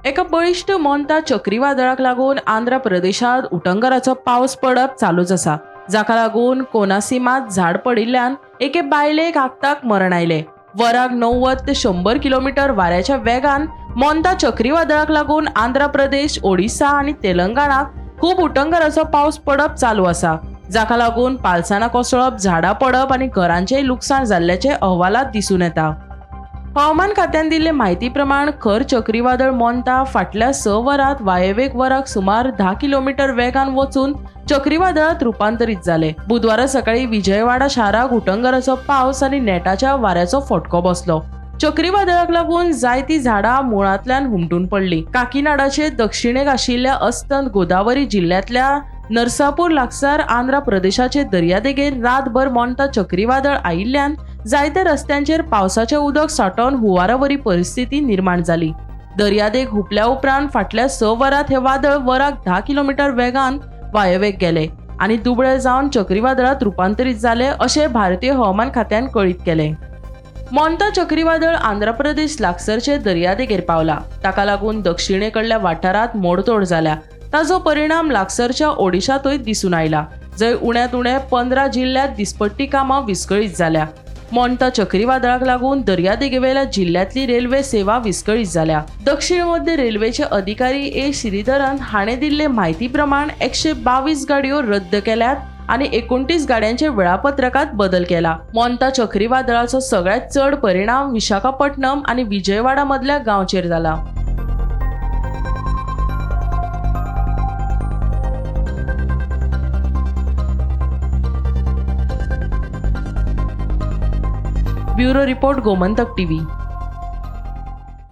एका बळिश्ट मोन्ता चक्रीवादळाक लागून आंध्र प्रदेशांत उटंगराचो पावस पडप चालूच आसा, जाका लागून कोनासीमात झाड पडिल्ल्यान एके बायलेक आक्ताक मरण आयलें. वराक 90 ते 100 किलोमीटर वाऱ्याच्या वेगान मोन्ता चक्रीवादळाक लागून आंध्र प्रदेश, ओडिसा आनी तेलंगणाक खूब उटंगराचो पावस पडप चालू आसा, जाका लागून पालसाणां कोसळप, झाडां पडप आनी घरांचेय लुकसाण जाल्ल्याचे अहवालात दिसून येता. हवामान खात्यान दिल्ले म्हायती प्रमाण खर चक्रीवादळ मोन्ता फाटल्या 6 वरांत वायव्येक वराक सुमार 10 किलोमीटर वेगान वचून चक्रीवादळांत रुपांतरीत जाले. बुधवारा सकाळी विजयवाडा शाराक उटंगराचो पावस आनी नेटाच्या वाऱ्याचो फटको बसलो. चक्रीवादळाक लागून जायतीं झाडां मुळांतल्यान हुमटून पडली. काकीनाडाचे दक्षिणेक आशिल्ल्या अस्तंत गोदावरी जिल्ल्यांतल्या नरसापूर लागसार आंध्र प्रदेशाचे दर्यादेगेर रातभर मोन्ता चक्रीवादळ आयिल्ल्यान जायत्या रस्त्यांचेर पावसाचें उदक सांठोवन हुंवारावरी परिस्थिती निर्माण जाली. दर्यादेग हुपल्या उपरांत फाटल्या 6 वरांत हें वादळ वराक 10 किलोमीटर वेगान वायव्येक गेले आनी दुबळे जावन चक्रीवादळांत रुपांतरीत जाले अशें भारतीय हवामान खात्यान कळीत केलें. मोन्ता चक्रीवादळ आंध्र प्रदेश लागसरचे दर्यादेगेर पावला. ताका लागून दक्षिणेकडल्या वाठारांत मोडतोड जाल्या. ताजो परिणाम लागसरच्या ओडिशांतूय दिसून आयला, जंय उण्यांत उणे 15 जिल्ल्यांत दिसपट्टी कामां विस्कळीत जाल्या. मोन्ता चक्रीवादळाक लागून दर्यादेगेवेल्या जिल्ल्यांतली रेल्वे सेवा विस्कळीत जाल्या. दक्षिण मध्य रेल्वेचे अधिकारी ए श्रीधरन हाणें दिल्ले म्हायती प्रमाण 122 गाडयो रद्द केल्यात आनी 29 गाड्यांचे वेळापत्रकांत बदल केला. मोन्ता चक्रीवादळाचो सगळ्यांत चड परिणाम विशाखापट्टणम आनी विजयवाडा मदल्या गांवचेर जाला. Bureau report, Gomantak TV.